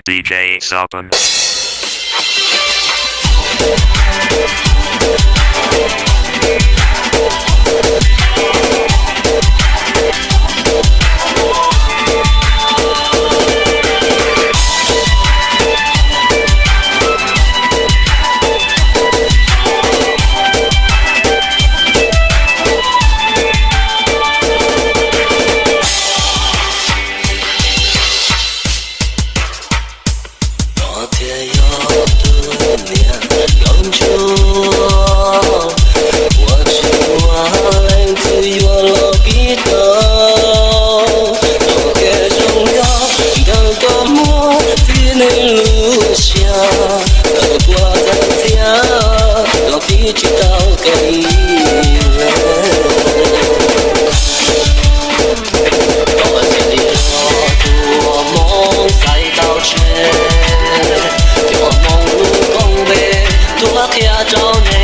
D J Sopen. Koj thiaj yog tus niam nkauj ntsuag uas tsis muaj leej twg yuav los pib tau. Txoj kev zoo nyob ntawm koj muaj tib neeg lub siab, txawm puas txawm ntxhiab los pib tsis tau kev ib leeg. Koj cia li los tua hmoov xaiv tau tseg, cov hmoov lub koob npe tuaj qhia rau ne.